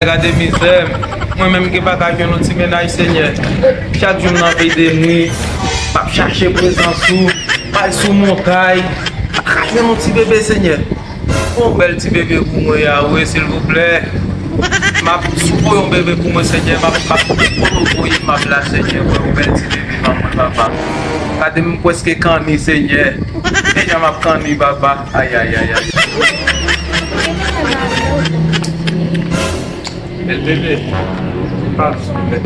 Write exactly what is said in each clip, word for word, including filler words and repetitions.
Gade mizè m. Mwen menm ki pa ka jwenn yon ti mennaj, Senyè. Chak jou m nan veye de nwi, m ap chache prezans ou, m al sou montay, m pa ka jwenn yon ti bebe, Senyè. Fè yon bèl ti bebe pou mwen, Yawe, silvouplè. M ap, si w voye yon bebe pou mwen, Senyè, m ap, m ap, kote w voye m, m ap la, Senyè, fè yon bèl ti bebe ban mwen, papa. Gade m prèske kanni, Senyè. Deja m ap kanni, papa. Ay, ay, ay, ay. Bèl bebe. Pa souple.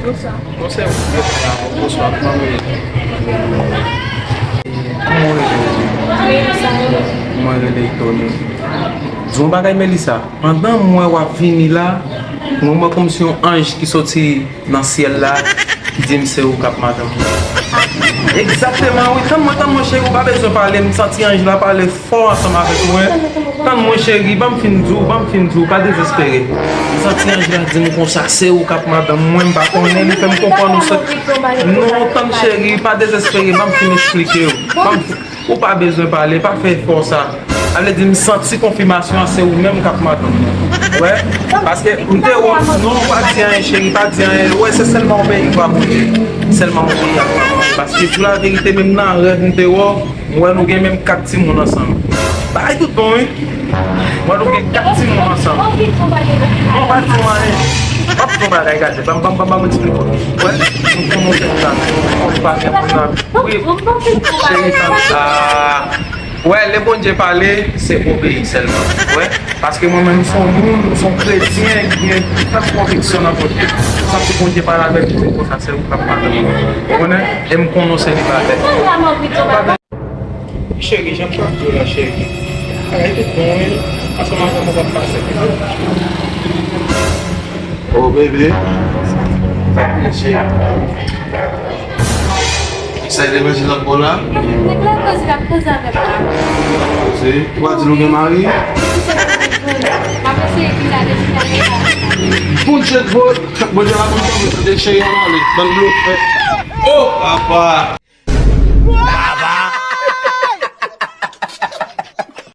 Bonswa. Bonswa, bonswa, kòman w ye? Kòman w rele? Mwen rele Tony. Di yon bagay, Melissa. Pandan m wè w ap vini la, mwen wè kòmsi yon anj ki soti nan syèl la ki di m se ou k ap madanm mwen. Egzakteman, wi. Tann mwen, tann mwen, cheri, ou pa bezwen pale. M santi anj la pale fò ansanm avèk mwen. Tann mwen, cheri, ban m fin di w, ban m fin di w, pa dezespere. M santi anj la di m konsa, se ou k ap madanm mwen, m pa konnen, li fè m konprann ou se. Non, tann cheri, pa dezespere, ban m fin eksplike w. Ban m fin Ou pa bezwen pale, pa fè efò sa. Sa vle di m santi konfimasyon an, se ou menm k ap madanm mwen. Wè? Paske m te wè w, non, ou pa di anyen, cheri, pa di anyen. Wè, se sèlman yon peyi ki pa monte. Sèlman yon peyi ap monte. Paske, pou la verite, menm nan rèv m te wè w, m wè nou gen menm kat timoun ansanm. Bagay tout bon, wi. M wè nou gen kat timoun ansanm. Non, pa di m anyen. M ap di yon bagay, gade. Ban m, ban m, ban m, ban m eksplike w. Wè? M konnen w fè sa. Ou pa gen moun nan. Wi, cheri, tann sa. Wè, lè Bondye pale, se obeyi sèlman. Wè, paske mwen menm, m se yon moun, m se yon kretyen ki gen fòt konviksyon nan Bondye. M santi Bondye pale avèk mwen konsa, se ou k ap pale. Ou konnen? E m konnen w selibatè. Cheri, jan m t ap di w la, cheri. Bagay tout bon, wi. Ansanm avè m, ou p ap pase. Oh, bebe. Sa k gen, cheri? Sa e levanjil lòt bò la? Nèg la koze, l ap koze avèk mari. Koze? Ou pa di nou gen mari? M ap eseye di sa depi talè la. Bondye, Bondye la konn kòman sa de cheri an ale. Bann blofè. Oh, papa!